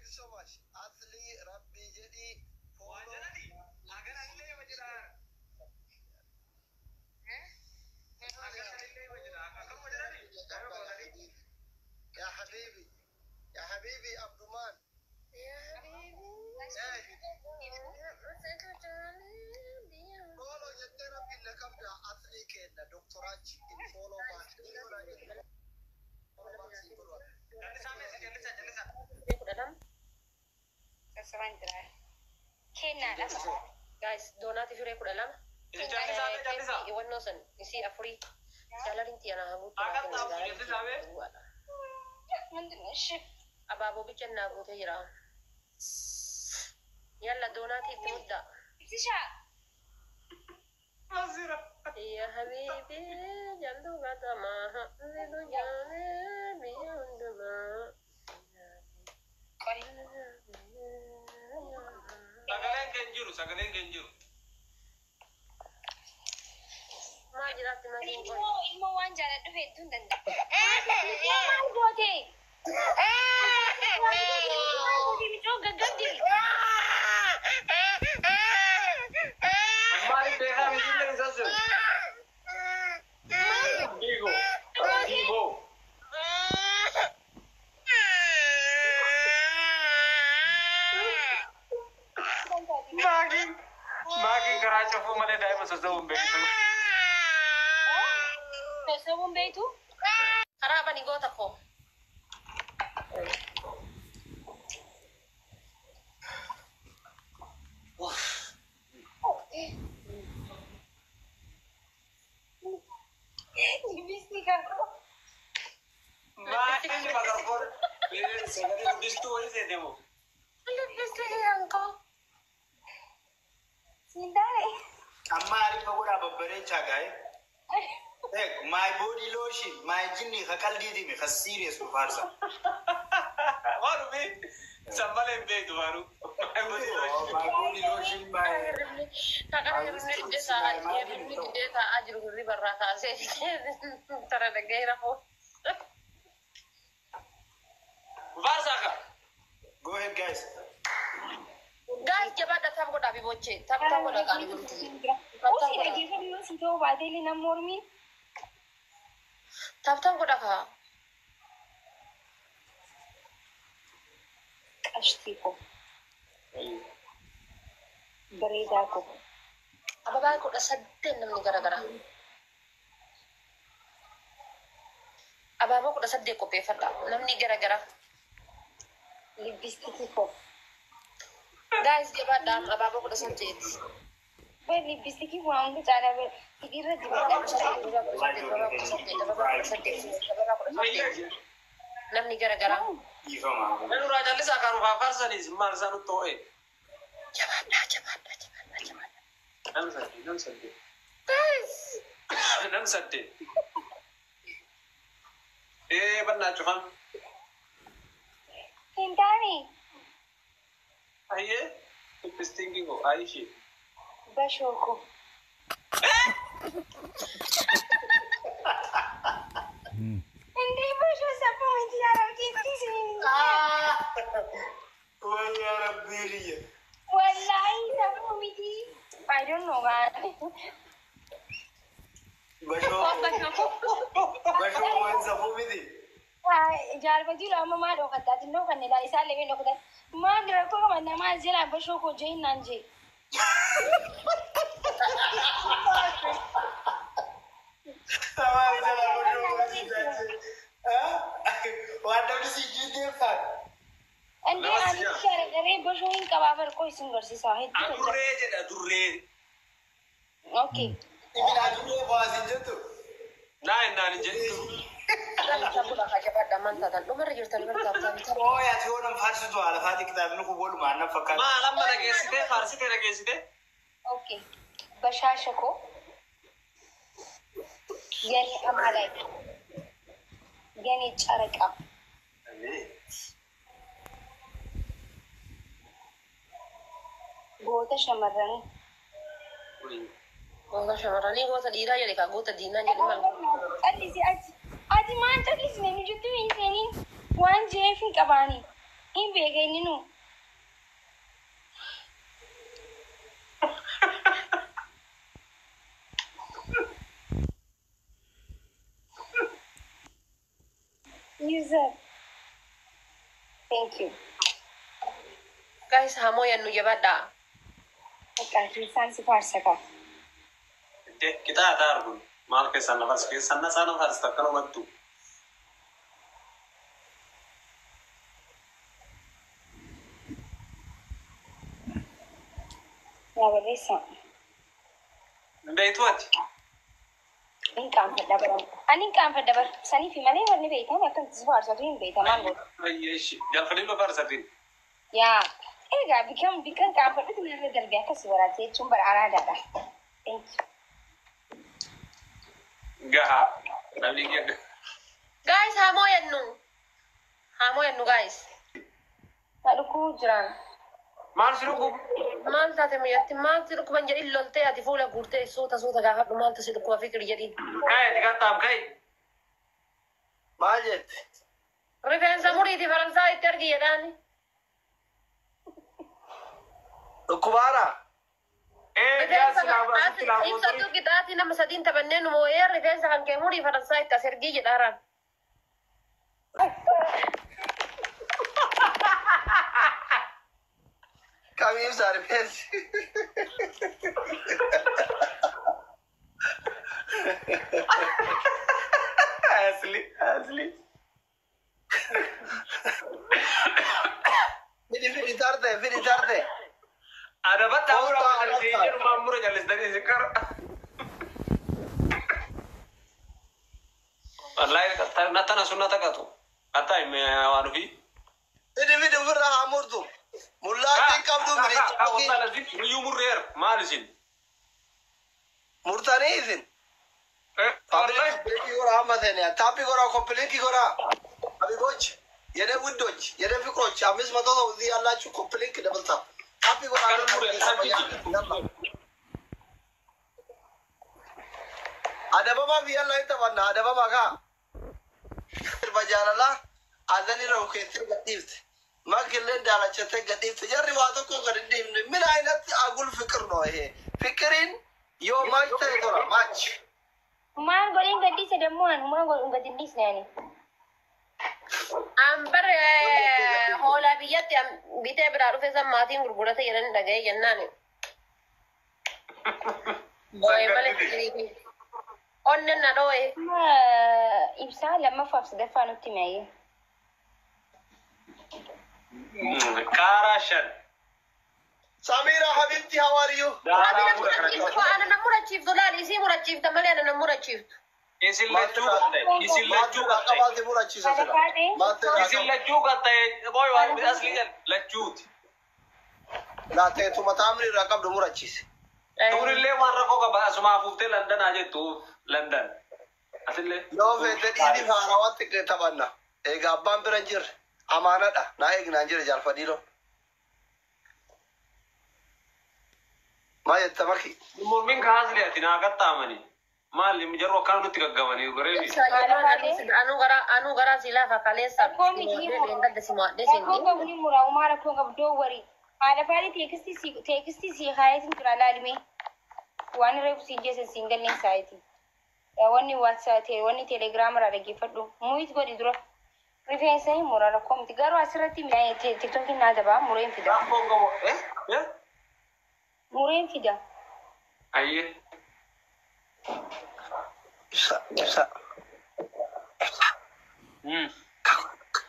you so much. Asli Rabbi jedhi Waa follow. jedhani hagana illee ima jedha. Hagana illee ima jedha. Akkanuma jedhani. Nama gootanii. Ya habibi. Ya habibi Abduman. Hey, follow jettee Rabbiin na qabda asli kenna doktoraachi in follow back. Ni godha jettee follow back si godha. Jallisaa meesi jallisaa jallisaa. 12. Sassabaan jira. Kennaadha. Guys, doonaati firee 12. Isin jallisaa mee jallisaa. Iwwannoo san isii afurii. Jaalaliin xiyya naa haguutu naa Akkas kennu taa'u jaalaliin jallisaa xiyya mee. duwwaadha. ምንድን ነው? እሺ Abaaboo bichan naa guutee jira. Yalla doonaatii itti muddaa. ትሻ Masira. Ya habibi jallu gatamaa zidu jaalee biyya hundumaa. ቆይ Sagaleen kee hin jiru sagaleen kee hin jiru. Maal jiraatti makiin qoy. Ilmoo ilmoo waan jaaladhu hedduun danda'a. Maal goote? Maal goote micoo gaggabdi? Maaliif beekaa miti isa sun? Diigoo. Diigoo. Maakiin maakiin karaa cufuu malee daa'ima sossobuun beektu. Sossobuun beektu? Karaa bani goota koo. Lipstick Maakiin maqarfoon sagalee guddistuu wayii seete moo? Lipstick koo. Sindaare. Amma arifa godhaa babbareechaa gaa'e. Hey, my body lotion, my jinni ka qaldiitimi ka serious nu faarsa. Waan dhufee san malee hin beektu baanu. My body lotion, my Kaqaa hirribni didee taa'aa hirribni didee taa'aa jiru hirriba irraa kaasee tara dhaga'ee rafuu. Faarsaa ka. Go ahead guys. Guys jabaadha tap godhaa bibochee tap tap godhaa qaanii bulti. Tap tap Usii godhaa. dhaggeeffadhu yoo si ta'uu baate illee nama mormiin. Tap tap godhaa kaa. Qashtii koo bareedaa koo. Ababaa 18 namni gara gara. Abaaboo 18 qopheeffadha namni gara gara. Lipstick koo. Guys jabaadha abaaboo 18. Bee lipstick waa hunda caalaa bee hidhiirra Ababaa dibadha. 18 ababaa 18 ababaa 18 ababaa 18 ababaa 18 namni gara gara. Dhiifama. Nurraa jallisaa kan rufaa faarsaniis maal isaan nutti ho'e. Jabaadha jabaadha jabaadha jabaadha. Nam saddeet nam saddeet. Guys. Nam saddeet. Ee bannaa cufan. Hin taane Ayyee. Lipstick koo ayishee. bashoo koo. Indee bashoo saffuu miti yaarabkiitti isiniin. Wayyaa rabbii riyya. Wallaahi saffuu miti. I don't know man. Bashoo Waan bashoo koo. bashoo waan safuu miti. Jaalfatii amma maal dhokataa xinnoo kan ilaal isaan lameen dhokatan maal rakkoo qaban namaa jala bashoo koo jee naan jee. Tamaa jala bashoo waan jaache. Waan namni si jiddeeffaan. Indee ani gargaree bashoo hin qabaa barqoo isin garsiisaa hedduu. Adurree jedha adurree. Okay. Ibin adurree baasin jettu. Naa innaan hin jettu. Tap tap godhaa kaa jabaadha maal taatan dhumarra jirtanii bara tap tap tap. Oo ati yoo nam faarsitu haala faati kitaabni kun walumaan nam fakkaata. Maal amma dhageessitee faarsitee dhageessitee? Okay. Bashaasha koo. የኔ አማላይ የኔ ጨረቃ goota shamarranii Goota shamarranii goota dhiiraa jedhe kaa goota diinaa jedhe maal. Callisi ati ati maan callisne nu jettu hin seeniin waan jeef hin qabaani. Hin beeka inni nu. User. Thank you. Guys, hamoo yannu jabadhaa. Bakka keessaan si faarsa kaa. Qixaa arguun maal keessan nafas keessan nasaa nafas takka hubattu. Yaa barreessaa. Beektu ati. Hin qaanfadha bara. Ani hin qaanfadha bara. Saniif malee wanni beektan akkamitti si faarsatu hin beekta maal godhu. Jalfadhiiloo faarsatiin. Yaa egaa bikkan bikkan qaanfadhutu narra darbe akkas baraate jechuun bara araadaadha. Thank you. Gahaa. Namni kee. Guys, hamoo yannu. Hamoo yannu guys. Na dhukkubuu jiraan. Maal si dhukkubu? Maal taate muyyatti maal si dhukkuban jedhin loltee ati fuula guurtee suuta suuta gaafadhu maaltu si dhukkuba fikir jedhin. Ka'i ati qaxxaam ka'i. Maal jette? Rifeensa muriiti Faransaa itti argi jedhaani. Dhukkubaara? Ee Rifeensa biyaasi laafaa sitti laafuu ibsatu qixaatii nama sadiin taphannee nu moo'ee rifeensa kan kee murii Faransaa itti as ergii jedhaaraan. Kamii ibsaa rifeensi? Asli asli. Fidi fidi tarte fidi tarte. Adabadhaa mura Koottaa waan adabtaa. jedhu maan mura jallistanii si qara. Wallahi tana sunna taqatu. Hatta waan ofii. Fidi fidi ofirraa haa murtu. Mullaatiin qabdu miriitti. Iyyuu murreera maal isin? Murtanii isin. Family ኮፕሊንክ ጎራ አመተን ታፒ ጎራ ኮፕሊንክ ጎራ አቢጎች የኔ ውዶች የኔ ፍቅሮች 500 ሰው እዚህ ያላችሁ ኮፕሊንክ ደብልታ ታፒ ጎራ። አደበማ ብያላ ይተባና አደበማ ካ በጃለላ አዘኒ ነው ኬቴ ገዲፍት መክልን ዳላቸተ ገዲፍት ጀሪ ዋቶ ኮ ገዲፍት ምን አይነት አጉል ፍቅር ነው ይሄ? ፍቅርን ዮ ማች ተይቶራ ማች Maal godheen gaddise dammoo ani maal godhuun gadi hin dhiisne ani. Ambar hoolaa biyyatti bitee biraa dhufe san maatiin gurgurate jedhanii dhaga'ee jennaani. Ooye malee fikiriiti. Onneen na dhooye. Amma ibsaa lammaffaaf sadaffaa nutti mi'aaye. Qaaraa shan. ሳሚራ ሀቢብቲ how are you? Ati na murachiiftu ana na murachiiftu laal isii murachiifta malee ana na murachiiftu. Isin lachuu qaxxee. Isin lachuu qaxxee. Qabaate murachiisa sila. Isin lachuu qaxxee. Qoy waan asli jal lachuuti. Laateetuma taamri irraa qabdu murachiise. Turillee waan rakkoo qaba asuma afuuftee Landanaa jettu Landan. Asillee. Yoo feete dhiirri haarawaatti taphanna. Egaa abbaan bira hin jirre amaanadha. Naa eegnaan jira jaalfadhiiroo. Maal jetta maki? Mormiin kaaslee ati naa qaxxaamanii. Maal jarru akkana nutti gaggabanii gareefi. Anuu garaa anuu garaa si lafa kaleessa. Rakkoo miti Gadda si mo'adhee Rakkoo siin. qabu ni mura umaa rakkoo qabu doo warii. Haadha faadhi teeksistii si haayetin jira laalime. Waan reefu siin jeessa siin galleen saayiti. Wanni WhatsApp wanni Telegram irraa dhaggeeffadhu. Mute godhi dura. Rifeensa hin mura rakkoo miti. Garuu asirratti TikTokiin naa dabaa mureen fida. Rakkoon qabu. Eh? Eh? Mureen fida. Ayyee. Ibsa ibsa.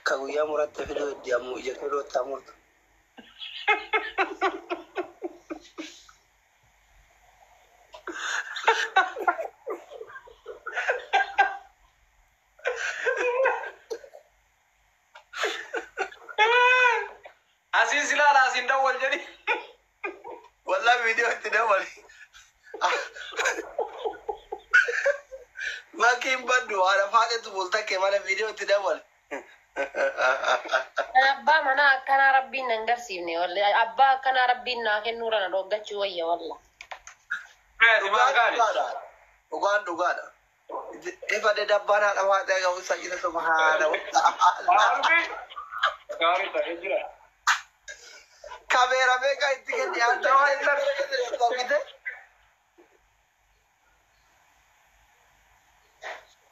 Ka guyyaa muratte fiduu itti ammoo ija kee itti murtu. Asiin silaala asiin dawwal jedhi. Wallahi viidiyoo itti dabali. Makiin baddu haadha faadhetu bultakke mana viidiyoo itti dabali. Abbaa manaa akkanaa rabbiin nan garsiifne wallahi abbaa akkanaa rabbiin naa kennuura na dhoggachuu wayya walla. Dhugaan Dhugaan dhugaadha. Dhugaan dhugaadha. Ifa dabbaan haadha faadhee ga'u isa jira subhaana. Shaaworii ta'ee jira. Kameera meeqa itti kenni anta waan inni argite?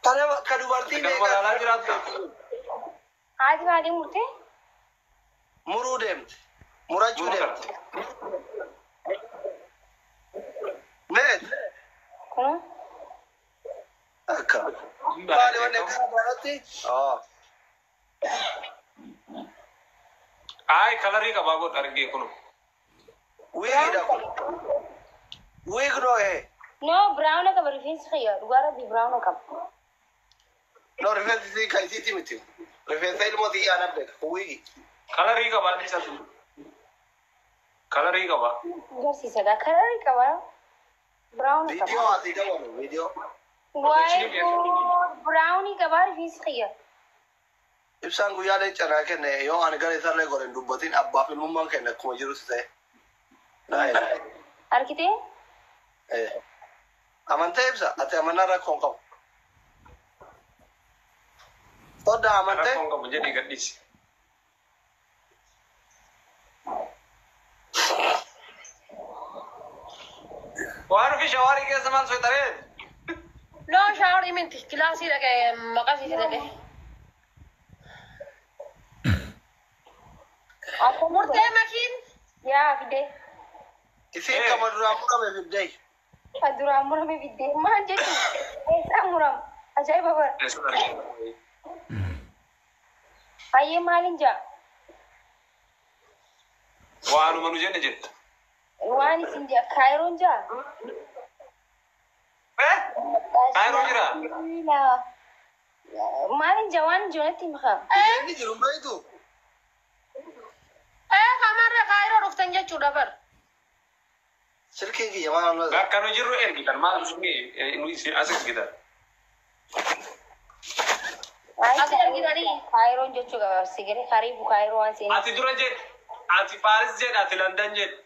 Kana ka dubartii Kan magaalaa meeqa jiraattu. Haati baadii murtee? Muruu deemte. Murachuu deemte. Meet Kun akka. Maali wanni akkana baratti? Ay, kalarii qabaa godha argee kunu. Wiigidha kun. Wig no eh. No, brown qaba rifeensi kiyya. Dhugaa rabbi brown qaba. No, rifeensi isii kan isiiti miti. Rifeensa ilmoo xiyyaa na beeka. Wigi. Kalarii qabaa isatu. Kalarii qabaa. Agarsiisa gaa kalarii qaba. Brown qaba. Viidiyoo asii dabalu viidiyoo. Waayee brown qaba rifeensi kiyya. Ibsaan guyyaa leenca kenne yoo ani gara isarree godhe hin dubbatin abbaaf ilmummaan kenne akkuma jirutti ta'e. Laa ilaaha. Argitee? Eh. Amantee ibsa ati amanaa rakkoo hin qabu. Soddaa amantee. Rakkoon qabu jedhii gadhiisi. Waan ofii shawaarii keessa maal soixaree? No, shaaworii miti. Kilaasii dhaqee maqasiisi dhaqee. Akka Murtee makiin. Yaa fidee. Isiin kama duraan murame fiddee. Kan duraan murame fiddee. Maal jechuun? Eessaa murama? Ajaa'iba bara. Hayyee maalin jaa? Waanuma nu jenne jetta. Waan isin jaa Kaayiroon jaa? Eh? Kaayiroo jira? Maalin jaa waan ijoolletti himaa? Inni jiru hin beektu. Eh, kamarra Kaayiroo dhuftan jechuudha bar. Silkiin kiyya maal Allah. Bakka nu jirru ergitan maal nu isin as ergitan. Ati ergitanii? Kaayiroon jechuu qaba. Sigiree kariibu Kaayiroo waan seenaa. Ati dura jedhi. Ati Paaris jedhi, ati London jedhi.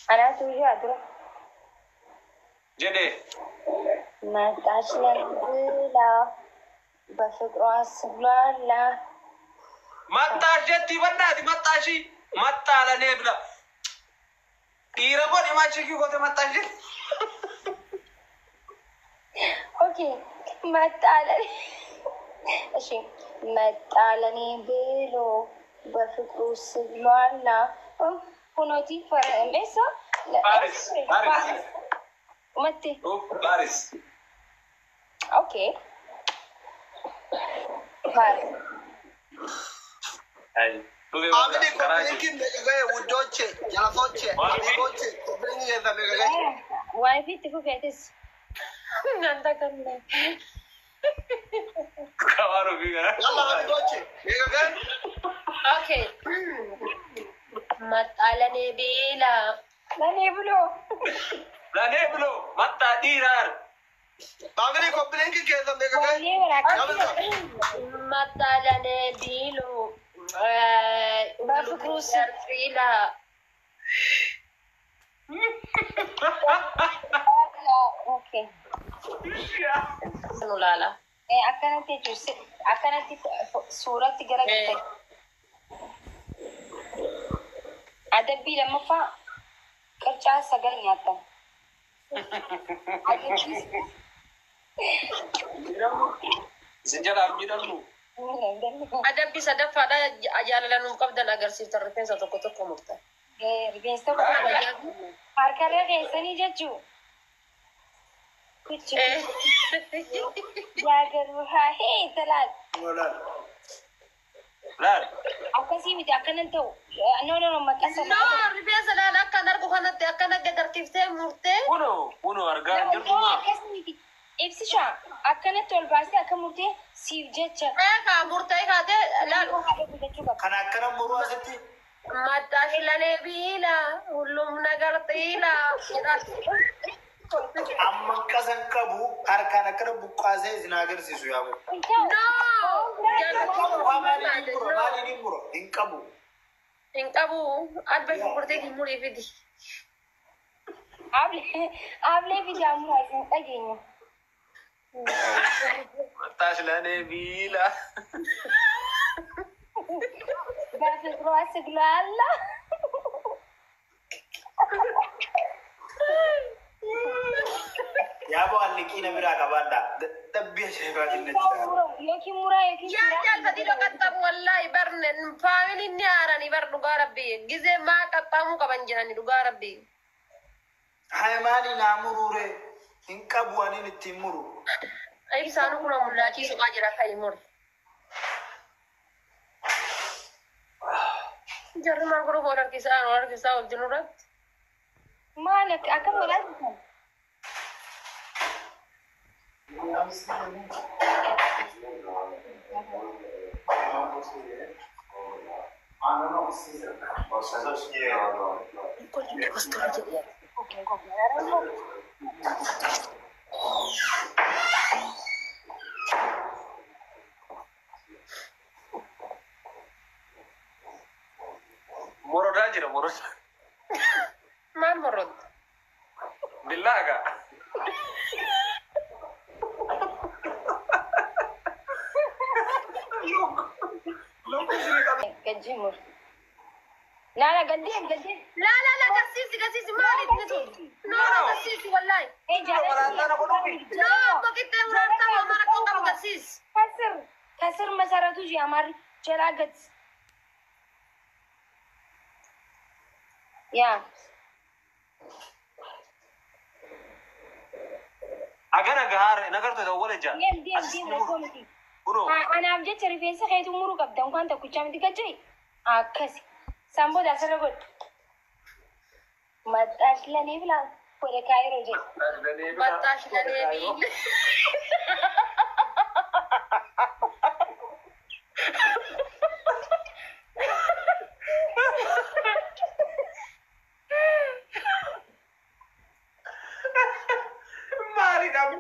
Anaatu jaa dura. Jedhe. መጣች ለብላ በፍቅሯ ስብላላ Maxxaash jetti bannaati maxxaashi maxxaa lanee bila. Dhiira godhi maachikii goote maxxaash jetti. Okay, መጣለኔ እሺ መጣለኔ ብሎ በፍቅሩ ስብሏላ ሁኖቲ ፈረንቤሳ Paaris. Paaris. መቴ Paaris. Okay, ፓሪስ. Amini copy linkiin meeqa ga'e ውዶቼ, jalatoche, amigoche, copy linkii keessa meeqa ga'e? ዋይፊ ትፉፌትስ Nanta kanne. Kabaaruu fi gara. Yalla amigoche, meeqa ga'e? Okay. Maxxalanee beela. ለኔ ብሎ Lanee biloo maxxaa dhiiraar. Amini copy linkii keessa meeqa ga'e? ወይኔ በራካ Maxxalanee biilu. በፍቅሩ ቢላ. Okay. Nu laala. Akkanatti jechuun akkanatti suuratti garagaltani. Adabbii lammaffaa qircaa 9 nyaattan. Adabbii Isin jalaa miidhamnu. Adabbii sadaffaadha jaalala nuuf qabdan agarsiiftan rifeensa tokko tokko murtan. Rifeensa tokko harkarra keessanii jechuu. Yaa garuu haa hee talaal. Laali. Akkasii miti akkanan ta'u. No, no, no, maqasa. No, rifeensa laala akkan argu kanatti akkana gad harkiftee murtee. Kunoo kunoo argaa hin jirtu maa. Akkasii miti. Ibsishaa akkanatti ol baasee akka murtee siif jecha. Eegaa murtee kaatee laal. Jechuu qaba. Kan akkana muruu asitti መጣሽ ለኔ ቢላ ሁሉም ነገር ጢላ ይላል። Amma qasan qabu harkaan akkana buqqaasee isin agarsiisu yaabu. No. Maaliin hin mura? Maaliin hin mura? Hin qabu. Hin qabu alba shunkurtii hin murii fidi. Ablee fi jaamuraa isin dhageenya. መጣሽ ለእኔ ቢላ. በፍቅሯ ስግላላ Yaaboo alliqii na biraa qabaadha. Dadhabbii ajaa'ibaatiin na jira. Yookiin muraa yookiin Yaa jaalfati qaxxamu wallaahi barne faamiliin ni haarani bar dhugaa rabbi gizee maa qaxxamuu qaban jedhani dhugaa rabbi. Haa maali naa muruure hin qabu aniin ittiin muru. Ibsaanu kun mul'aachii suqaa jira kan mur. Jarri maal godhu wal harkisaa wal harkisaa wajjin irratti. Maal akkam godhaa? Morodaa jira morodaa. Maal morodd? Billaaga. Gajji mur. Laala gaddi gaddi. Laa laa laa garsiisi garsiisi maali inni tun? No no garsiisi wallaahi. Ee jaalladhi. No abbo qixxee muraartaa homaa rakkoo qabu garsiisi. ከስር ከስር መሰረቱ ያማር ጀላገት ያ Agana gahaare nagartu dawwala jaa. Deem deem deem rakkoo miti. Kunoo. Anaaf jecha rifeensa keetu muruu qabda እንኳን tokkicha miti gajjee akkasi san booda asirra godhu. Maxxaash lanee filaa ወደ ካይሮ jedhe. Maxxaash lanee biille. Maali dhabu?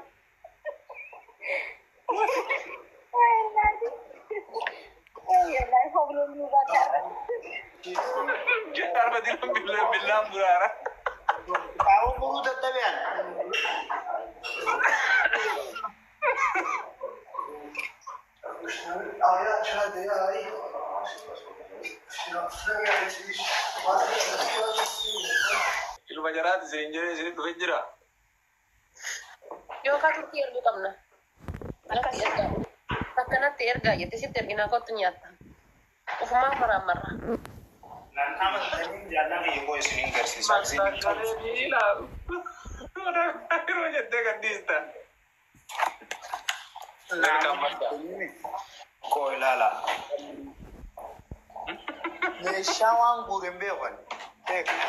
Arba dilan billaan billaan muraara. Qaawwa muruu dadhabee ani. Ilma jaraati isin jedhee isin dhufe jira. Yookaan turtii erguu qabna. Natti ergaa. Akkanatti ergaa jette sitti erginaa kottu nyaatta. Ufumaa maraan marra. Nan amantanii jaallan kiyya koo isiniin garsiisa. Isiniin qabu. Yeroo jettee gadhiista. Koo ilaala. Meeshaa waan guure hin beekan.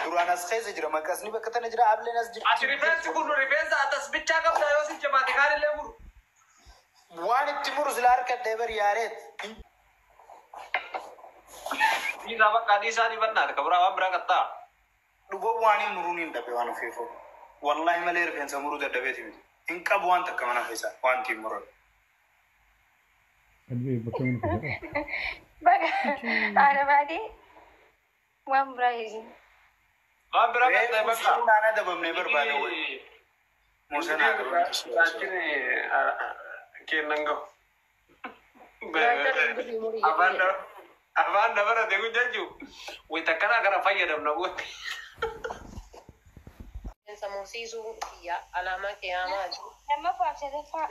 Duraan as keessa jira maqasni bakka tana jira ableen as jira. Ati rifeensi kun rifeensa atas bichaa qabda yoo sin jabaate kaanillee muru. Waan itti muru sila harka bari yaareet. Dhiisaa bakka dhiisaa ni bannaadha kabiraa waan biraa qaxxaa. Dhugoo waan hin muruun hin dhabe waan ofiifoo. Wallaahi malee rifeensa muruu dadhabeeti miti. Hin qabu waan takka mana keessa waan ittiin muran. Baga haadha baatee waan biraa jedhin. Waan biraa qaxxaa bakka. Naana dabamnee barbaada wayi. Musanaa Kennan gahu. Afaan dabarate kun jechuun wayita akkanaa kana fayyadamna goote. Rifeensa mursiisuu kiyya alaamaa qiyyaamaati. Lammaffaa fi sadaffaa.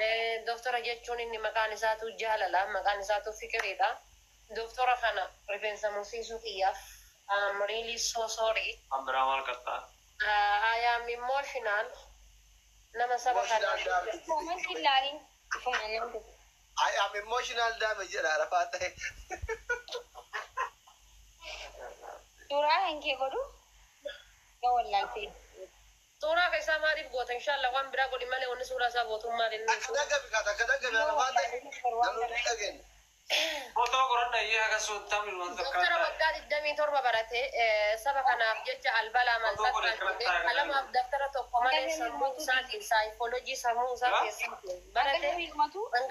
Doktora jechuun inni maqaan isaatu jaalala maqaan isaatu fikiriidha. Doktora kana rifeensa mursiisuu kiyyaaf I'm really so sorry. Waan biraa maal qaxxaa? I am emotional. Nama saba kana. Comment ilaalin. Ifuma nama tokko. I am emotional damage jedha Arafaa ta'e. Suuraa kan kee godhu yoo wallaaltee. Suuraa keessaa maaliif goota inshallah waan biraa godhi malee wanni suuraa isaa gootummaa inni. Akka dhagabi kaata akka dhagabi Arafaa ta'e. Namni hin dhageenye. Footoo qoradha iyyee akka suuttamu waan Doktora fakkaata. waggaa 27 barate saba kanaaf jecha albalaa malfatti qalamaaf daftara tokko malee sammuu isaatiin saayikooloojii sammuu isaa keessatti barate.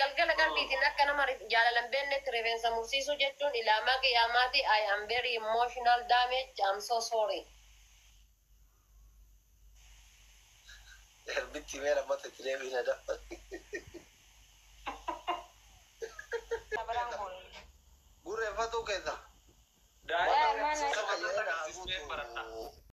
Galgala qalbiitiin akka nama jaalalan beeknetti rifeensa mursiisuu jechuun ilaamaa qiyyaamaati. I am very emotional damage. I'm so sorry. Bitti mee lammata itti deebiin adda. Gurreeffatuu keessa. Daa'ima Maal saba agarsiisnee baradha.